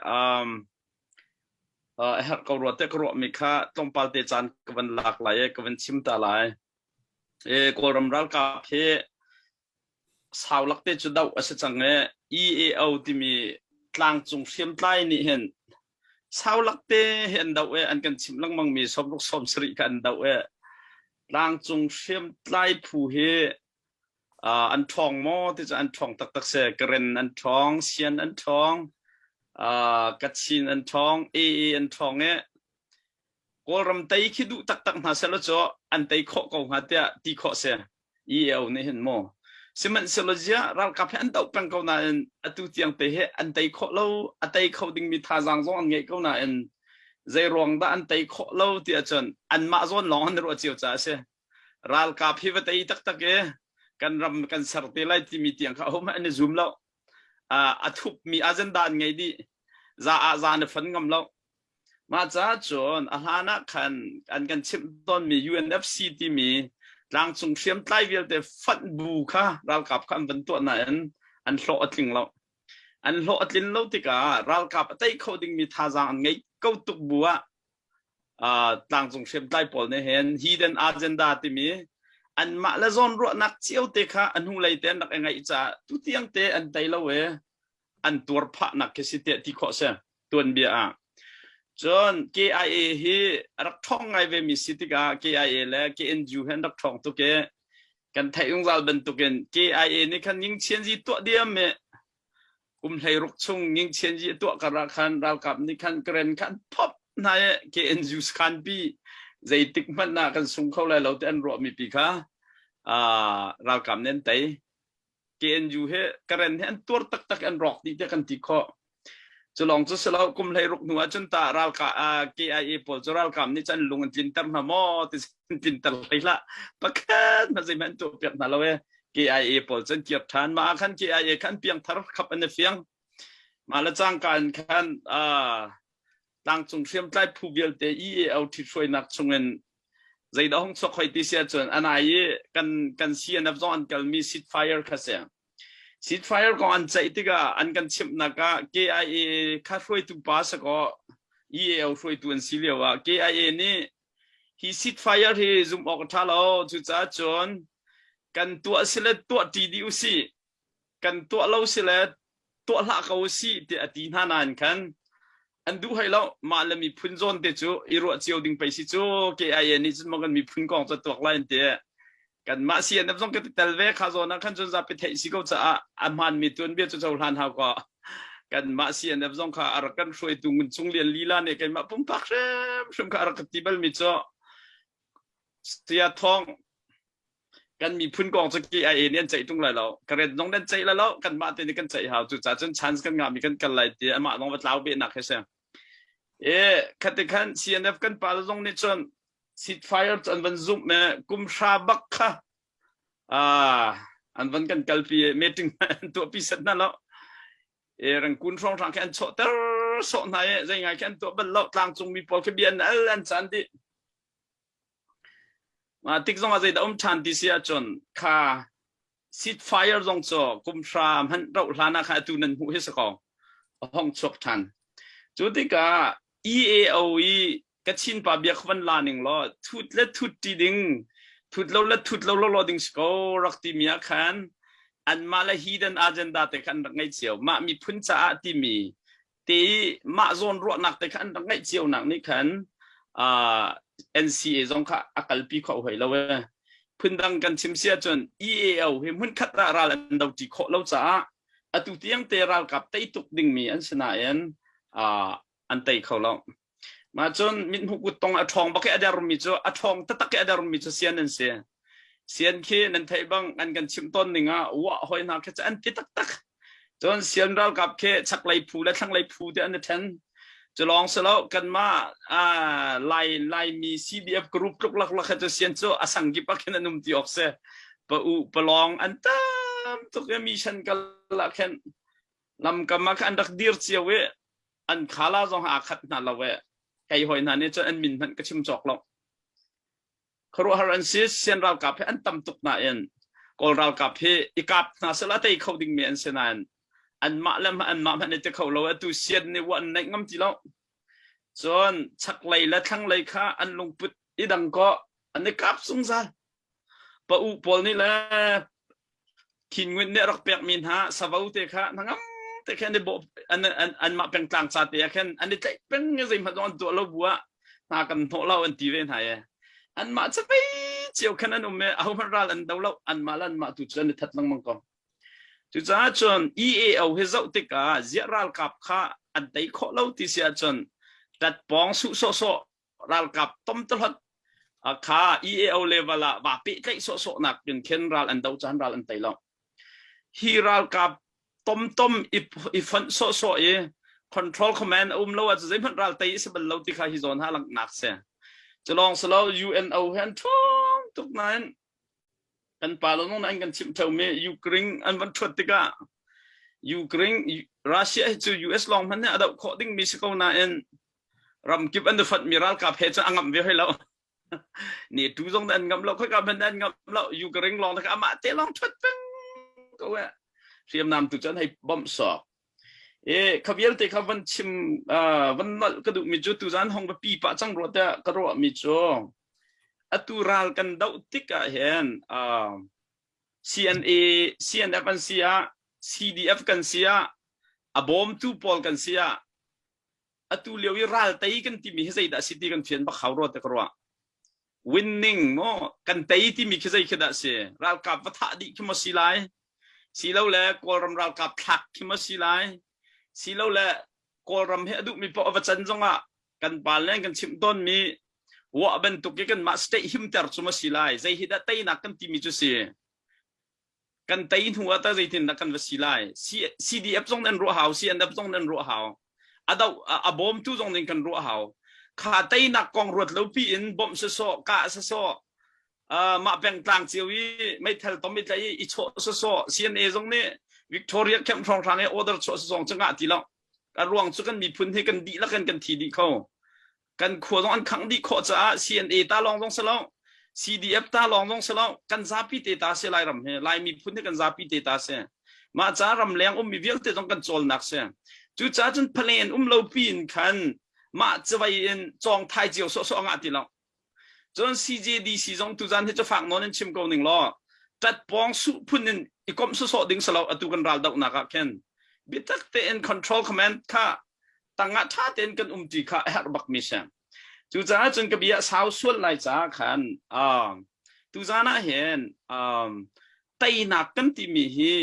Um, uh, a herh ko rua te ka ruahmi kha tlawmpal te caan ka van lak lai i ka van chim ta lai. E, Kawlram ralkap hi sau lak te cu doh a si cang i EAO timi tlangcung hriamtlai nih hin sau lak te hi an doh i an kan chimh lengmang mi sawmruk sawmsarih kha an doh i tlangcung hriamtlai phu hi uh, an ṭhawng maw ti cu an ṭhawng taktak si. Karen an ṭhawng, Sian an ṭhawng, uh, Kachin an ṭhawng, AA an ṭhawng i Kawlram tei khi duh taktak hna sehlaw cu an tei khawh ko hnga tiah ti khawh si. EAO nih hin maw. Sihmanhsehlaw ziah ralkap hi an doh peng ko nain atu tiang te hi an tei khawh lo, a tei kho dingmi thazaang zong an ngeih ko nain zei ruang dah an tei khawh lo ti ahcun anmah zawn lawng an ruah cio caah a si. Ralkap hi va tei taktak i kan ram kan ser te lai timi tiang kha ahohmanh an i zum lo. A thupmi agenda an ngei dih. Za ah za na fon ngam lo. Mah caah cun a hlan ah khan an kan chimh tawnmi UNFC timi tlangcung hriamtlai vialte fonh bu kha ralkap kha an van tuah nain an hlawh a tling lo. An hlawh a tlin lo tikah ralkap a tei kho dingmi thazaang an ngeih ko tuk bu ah uh, tlangcung hriamtlai pawl nih hin hidden agenda timi anmah le zawn ruahnak cio te kha a hnulei te an rak i ngaih caah tutiang te an tei lo i an tuar phahnak khi si tiah ti khawh si. Tuanbia ah. Cun KIA hi a rak ṭhawng ngai ve mi si tikah KIA le KNU hi an rak ṭhawng tuk i kan theih zungzal bantukin KIA nih khan Yingchianzi tuah diam i kum 16 chung Yingchianzi a tuah kar ah khan ralkap nih khan Karen kha an phop hna i KNU sakhan pi zeitik hmanh ah kan sung kho lai lo ti an ruahmi pi kha ralkap nih an tei. KNU he Karen he an tuar taktak an rawk dih tiah kan ti khawh. Cu lawng cu si lo kum 16 hnu ah cun ta ralka KIA pawl cu ralkap nih cun lung an tlinter hna maw ti an tlinter hlei hlah. Pakhat hmanh zeihmanh an tuah piak hna lo e. KIA pawl cu an kir ṭhan. Mah ah khan KIA khan piangthar khap an i fiang. Mah le cangka in khan tlangcung hriamtlai phu vialte EAO ṭhithruainak chungin zeidah hung chuak hoi ti si ahcun anai i kan kan CNF zong an kalmi seat fire kha si. Seat fire kong an ceih tikah an kan chimhnak ah KIA kha hruaitu pa sakaw EAO hruaitu an si lio ah KIA nih hi seat fire hi zumh awk a ṭha lo cucaah cun kan tuah si le tuah ṭi dih usih kan tuah lo si le tuah hlah ko usih tiah a ti hna nain khan an duh hoi lo mah le miphun zawn te cu i ruah cio ding pei si cu KIA nih cun maw kan miphun kong cu tuak lai an ti kanmah CNF zong ka ti tel ve kha zawn ah khan cun zapi theih si ko caah a hmaanmi tuanbia cu cohlan hau ko kanmah CNF zong kha a rak kan hruaitu Ngun Cung Lian lila nih keimah pumpak hrimhrim kha a rak ka ti balmi cu Saya Thawng kan miphun kong cu KIA nih an ceih tung lai lo ka ret zong nan ceih lai lo kanmah te nih kan ceih hau cu ca cun chance kan ngah mi kan kal lai ti amah zong va tlau beh nak he si e khati khan CNF kan pa zong nih cun seat fire cu an van zumh me kum hra bak kha an van kan kalpi meeting an tuah pi set na lo e rangkun hrawng hrang khi an chawh ter sawh hna e zei ngai khi an tuah bal lo tlangcung mi pawl khi bia an al an chan dih Mah tik zongah zeidah um ṭhan ti si ahcun kha seat fire zong cu kum hra hmanh rauh hlan ah khan atu nan hmuh hi si ko a hong chuak ṭhan. Cu tikah EAO i Kachin pa bia kha van la ning law thut le thut ṭi ding thut lo le thut lo lo ding si ko rak timi ah khan anmah le hidden agenda te kha an rak ngei cio. Mah miphun caah timi te i mah zawn ruahnak te kha an rak ngeih cio nak nih khan uh, NCA zong kha a kalpi kho hoi lo e phundang kan chim si ahcun EAO hi hmunkhat ah ral an do ṭi khawh lo caah atu tiang te ralkap tei tuk dingmi an si nain uh, an tei kho lo Mah cun mithmuh kuttong a ṭhawng bak i a dermi cu a ṭhawng taktak i a dermi cu sian an si. Sian khi nan theih bang an kan chimh tawn ning ah wah hoi hna khi cu an ti taktak. Cun sian ralkap khi chaklei phu le thlanglei phu te an i ṭhen. Cu lawng si lo kanmah Lai Laimi CDF group tluk laklak he cu sian cu a sang kip ah khin an um ti awk si. Pa u palawng an tam tuk i mission kal ah khin lamkam ah khan an rak dir cio i an khala zong aa khat hna lo e kei hoi hna nih cun an min hmanh ka chim cawk lo khuaruahhar an si sian ralkap hi an tam tuk nain kawl ralkap hi i kap hna sela tei kho dingmi an si nain Anmah le anmah hmanh i ti kho lo atu sian nih wa an neih ngam ti lo. Cun chaklei le thlanglei kha an lungput i dang kaw an i kap zungzal. Pa u pawl nih le Khin Ngunt nih a rak pekmi hna savo te kha hnangam te khin an i bawh an an anmah pengtlang ca te ah khin an i tlaih peng i zeihmanh zong an tuah lo bu ah hna kan hnawh lo an ti ve hna i anmah cavei cio khan an um i ahohmanh ral an do lo anmah le anmah tu cu an i that lengmang ko. Cucaah cun EAO hi zoh tikah ziah ralkap kha an tei khawh lo ti si ahcun ṭatpawng suh sawhsawh ralkap tomtahlot kha EAO level ah va pehtlaih sawhsawh nak in khin ral an do caan ral an tei lo. Hi ralkap tomtom i fonh sawhsawh i control command a um lo ahcun zeihmanh ral tei a si bal lo ti kha hi zawn ha langhnak si. Culawng silo UNO he an ṭhawng tuk nain kan pa lo nong an kan chimh ṭheumi Ukraine an van ṭhuat tikah Ukraine Russia hi cu US lawng hmanh nih a doh khawh dingmi si ko nain ramkip an i fonhmi ralkap he cun a ngamh ve hoi lo. NATO zong an ngamh lo, khoika hmanh an ngamh lo. Ukraine lawng kha amah te lawng ṭhuat peng ko eh. Hriamnam tu cu an hei bawmh sawk. E kha vialte kha van chim van nolh ka duhmi cu tuzan hong va pi pah cang rua tiah ka ruahmi cu atu ral kan doh tik ah hin CNA CNF an si ah CDF kan si ah a bawmtu pawl kan si ah atu lio i ral tei kan timi hi zeidah si ti kan fian bak hau rua te ka ruah winning maw kan tei timi khi zei khi dah si ralkap va thah dih khi maw si lai silole kawlram ralkap thlak khi maw si lai silole kawlram hi a duhmi paoh a va can zongah kan pa le kan chimh tawnmi wah bantuk i kanmah state himter cu maw si lai zei hi dah teinak kan timi cu si kan tei hnu ah tah zeitin dah kan va si lai CDF zong nan ruah hau CNF zong nan ruah hau a do a bawmtu zong ning kan ruah hau kha teinak kong ruat lo pi in bawmh sawsawh kah sawsawh mah pengtlang cio i meithal tom i tlai i chawh sawsawh CNA zong nih Victoria camp hrawnghrang i order chuah sawsawng cu ngah ti lo a ruang cu kan miphun hi kan dihlak in kan thi dih kho kan khua zong an khangh dih khawh caah CNA ta lawng zong si lo CDF ta lawng zong si lo kan zapi te ta si Lairam hi Lai miphun hi kan zapi te ta si mah ca ramleng ummi vialte zong kan cawlnak si cucaah cun palen um lo piin khan mah cawei in cawng thai cio sawhsawh ngah ti lo Cun CJDC zong tuzan hi cu fak nawn in chim ko ning law ṭatpawng suh phun in i komh sawsawh ding si lo atu kan ral dohnak ah khin biatak tein control command kha tangah ṭha tein kan um ti kha a herh bakmi si. Cucaah cun ka bia sau sual lai caah khan uh, tuzan ah hin um, teinak kan timi hi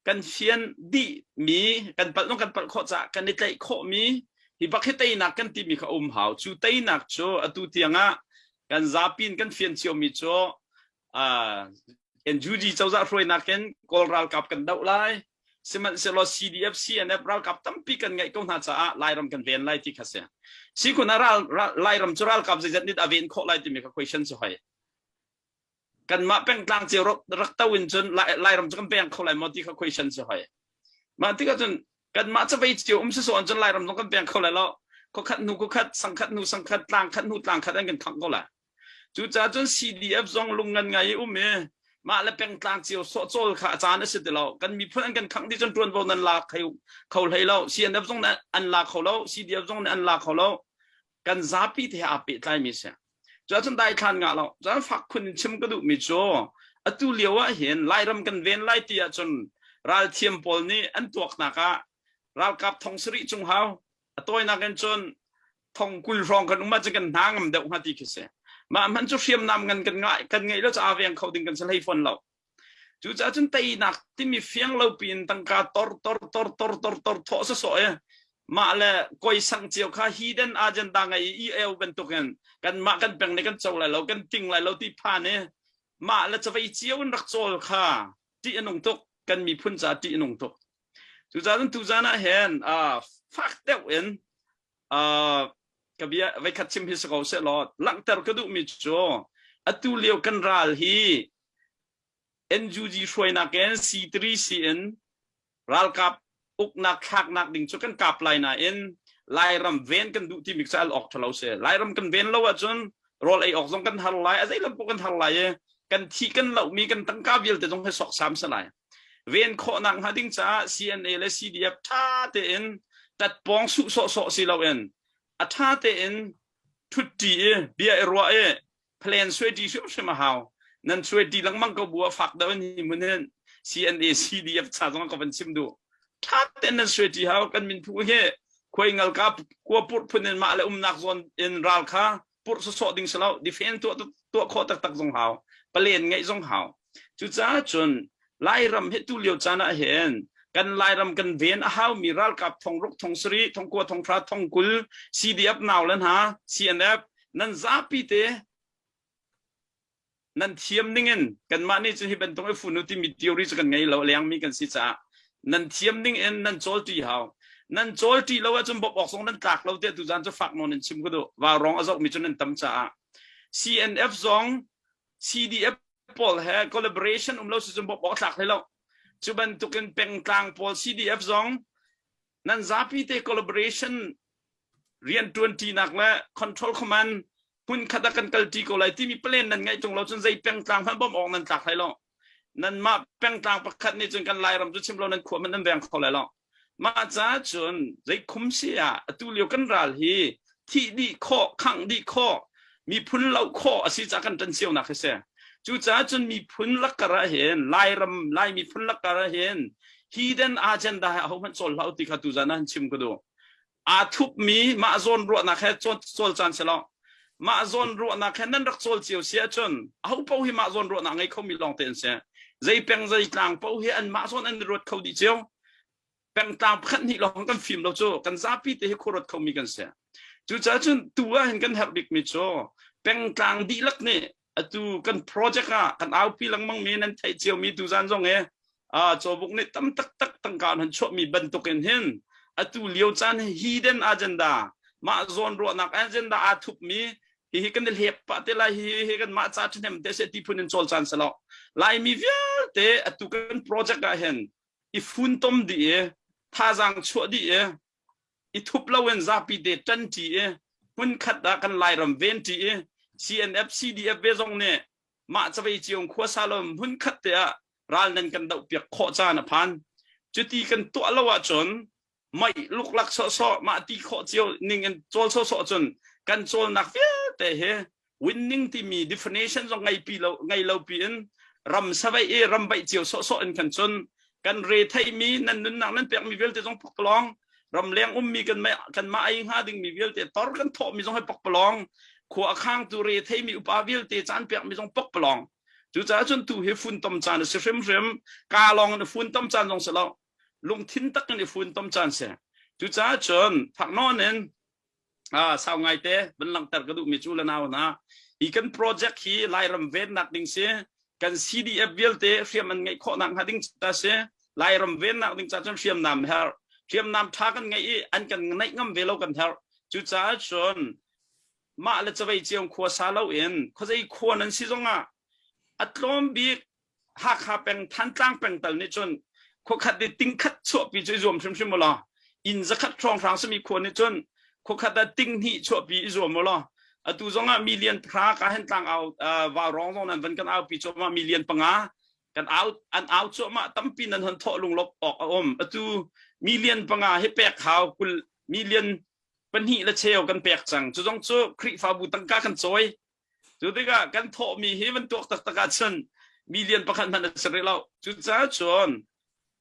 kan fian dihmi kan palh kan palh khawh caah kan i tlaih khawhmi hi bak hi teinak kan timi kha um hau cu teinak cu atu tiangah kan zapi in kan fian ciomi cu uh, NUG cozah hruainak in Kawl ralkap kan doh lai sihmanhsehlaw CDF CNF ralkap tampi kan ngeih ko hna caah Lairam kan ven lai ti kha si sikhun ah ral, ral, Lairam cu ralkap zeizat nih a ven khawh lai timi kha question cu hoi kanmah pengtlang cio rak to in cun Lairam cu kan peng kho lai maw ti kha question si hoi. Mah tikah cun kanmah cavei cio um si so cun Lairam zong kan peng kho lai lo. Khuakhat hnu khuakhat, sangkhat hnu sangkhat, tlang khat hnu tlang khat an kan khangh ko lai. Cucaah cun CDF zong lungngan ngai i um i mah le pengtlang cio sawhcawl kha a caan a si ti lo. Kan miphun an kan khangh dih cun ṭuanvo nan la kho hlei lo. CNF zong nih an la kho lo, CDF zong nih an la kho lo. Kan zapi te he aa pehtlaimi si. Cuahcun daithlan ngah lo. Cun fak khun in chim ka duhmi cu atu lio ah hin Lairam kan ven lai ti ahcun ralthiam pawl nih an tuaknak ah ralkap thong sarih cung hau a tawinak in cun thong 20 hrawng kan um ahcun kan hna ngam deuh hnga ti khi si. Mah hmanh cu hriamnam ngan kan ngah kan ngeih lo caah veng kho ding kan si hlei fawn lo. Cucaah cun teinak timi fiang lo piin tangka tor tor tor tor tor tor thawh sawsawh i mah le koi sang cio kha hidden agenda ngei i eu bantukin kanmah kan peng nih kan co lai lo kan ting lai lo ti phan i mah le cavei cio in rak cawl kha ṭih a nung tuk kan miphun caah ṭih a nung tuk cucaah cun tuzan ah hin fak deuh in ka bia veikhat chim hi si ko seh law langhter ka duhmi cu atu lio kan ral hi NUG hruainak in C3C in ralkap uknak thlaknak ding cu kan kap lai nain Lairam ven kan duh timi cu al awk ṭhalo si. Lairam kan ven lo ahcun rawl ei awk zong kan har lai, a zei lam paoh kan har lai i kan thi kan lohmi kan tangka vialte zong hi sawksam si lai. Ven khawhnak hnga ding caah CNA le CDF ṭha tein ṭatpawng suh sawhsawh si loin a ṭha tein ṭhutṭi i bia i ruah i plan suai-ṭi hrimhrim a hau. Nan suai-ṭi lengmang ko bu ah fak deuh in hi hmun hin CNA CDF ca zong ka van chim duh. Ṭha tein nan suai-ṭi hau. Kan minphu hi khuai ngalka kua purh phun in mah le umnak zawn in ral kha purh sawsawh ding si lo. Defend tuah tuah khawh taktak zong hau. Palen ngeih zong hau. Cucaah cun Lairam hi tu lio caan ah hin kan Lairam kan ven a haumi ralkap thong ruk thong sarih thong kua thong hra thong kul CDF nau le hna CNF nan zapi te nan thiam ning in kanmah nih cun hi bantuk i funu timi theory cu kan ngei lo lengmi kan si caah nan thiam ning in nan cawl ṭi hau nan cawl ṭi lo ahcun bawmh awk zong nan tlak lo tiah tuzan cu fak nawn in chim ka duh vaurawng a zohmi cu nan tam caah CNF zong CDF pawl he collaboration um lo si cun bawmh awk tlak hlei lo. Cu bantukin pengtlang pawl CDF zong nan zapi te collaboration rianṭuan ṭinak le control command hmunkhat ah kan kal ṭi ko lai timi plan nan ngeih ṭung lo cun zei pengtlang hmanh bawmh awk nan tlak hlei lo. Nanmah pengtlang pakhat nih cun kan Lairam cu chim lo nan khua hmanh nan veng kho lai lo. Mah caah cun zeikhum si ah atu lio kan ral hi thih dih khawh, khangh dih khawh, miphun loh khawh a si caah kan ṭan cionak hi si. Cucaah cun miphun lakkar ah hin Lairam Lai miphun lakkar ah hin hidden agenda he ahohmanh cawl hlah u ti kha tuzan ah han chim ka duh. Aa thupmi mah zawn ruahnak he cawl caan si lo. Mah zawn ruahnak he nan rak cawl cio si ahcun aho paoh hi mah zawn ruahnak ngei khomi lawngte an si. Zei peng zei tlang paoh hi an mah zawn an i ruat kho dih cio. Pengtlang pakhat hnih lawng kan fim lo cu kan zapi te hi khuaruat khomi kan si. Cucaah cun tu ah hin kan herh bikmi cu pengtlang dihlak nih atu kan project ah kan aupi lengmang mi nan theih ciomi tuzan zong i cawbuk nih tam taktak tangka an han chuahmi bantukin hin atu lio caan hi hidden agenda mah zawn ruahnak agenda aa thupmi hihi kan i hlep pah te lai hi hi kan mah ca ṭhahnem te se ti phun in cawl caan si lo Laimi vialte atu kan project ah hin i funtom dih i thazaang chuah dih i i thup loin zapi te ṭanṭi i hmunkhat ah kan Lairam venṭi i CNF CDF ve zong nih mah cavei cio khuasa lo hmunkhat te ah ral nan kan doh piak khawh caan a phan. Cuti kan tuah lo ahcun mei luklak sawhsawh mah ti khawh cio ning in cawl sawhsawh cun kan cawlnak vialte hi winning timi definition zong ngei pi lo ngei lo pi in ram savei i ram baih cio sawhsawh in kan cun kan re theimi nan nunnak nan pekmi vialte zong pakpalawng ramleng ummi kan kan mah ei hnga dingmi vialte tor kan thawhmi zong hi pakpalawng khua a khangtu re theimi upa vialte caan pekmi zong pakpalawng cucaah cun tu hi funtom caan a si hrimhrim ka lawng in funtom caan zong si lo lungthin tak in i funtom caan si cucaah cun thak nawn in Sau ngaite van langhter ka duhmi cu le nau hna hi kan project hi Lairam vennak ding si kan CDF vialte hriam an ngeih khawhnak hnga ding ca si Lairam vennak ding ca cun hriamnam herh hriamnam tha kan ngeih i an kan neih ngam ve lo kan herh cucaah cun mah le cavei ciong khua sa loin khuazei khua nan si zongah a tlawm bik Hakha peng Thantlang peng tal nih cun khuakhat i tingkhat chuahpi cu i zuam hrimhrim u law inn zakhat hrawnghrang simi khua nih cun khuakhat ah ting hnih chuahpi i zuam u law atu zongah million pahra ka hen tlang au vaurawng zong nan van kan aupi cuahmah million panga kan au an au cuahmah tampi nan hon thawh lunglawp awk a um atu million panga hi pek hau kul million pahnih le cheu kan pek cang cu zong cu Khrihfabu tangka kan cawi Cu tikah kan thawhmi hi van tuak taktak ahcun million pakhat hmanh a si rih lo. Cucaah cun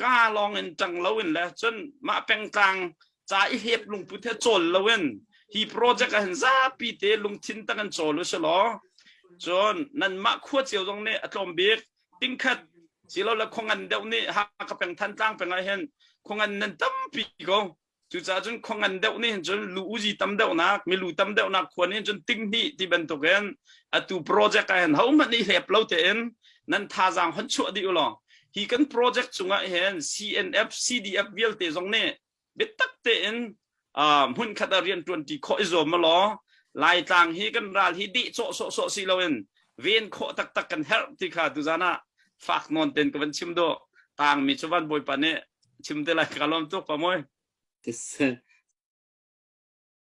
ka lawng in ṭang loin le cun mah pengtlang ca i hlep lungput he cawl loin hi project ah hin zapi te lungthin tak in cawl u si law cun nanmah khua cio zong nih a tlawm bik tingkhat silole khuangan deuh nih Hakha peng Thantlang peng ah hin khuangan nan tampi ko Cucaah cun khua ngan deuh nih hin cun lu uzi tam deuhnak, milu tam deuhnak khua nih hin cun ting hnih ti bantukin atu project ah hin hohmanh nih hlep lo tein nan thazaang hon chuah dih u law hi kan project cungah hin CNF, CDF vialte zong nih biatak tein hmunkhat ah rian ṭuanṭi khawh i zuam law Laitlang hi kan ral hi deh cawh sawhsawh si loin ven khawh taktak kan herh ti kha tuzan ah fak nawn ten ka van chim duh. Tangmi cu van Bawipa nih chim te lai ka lawm tuk pa moi.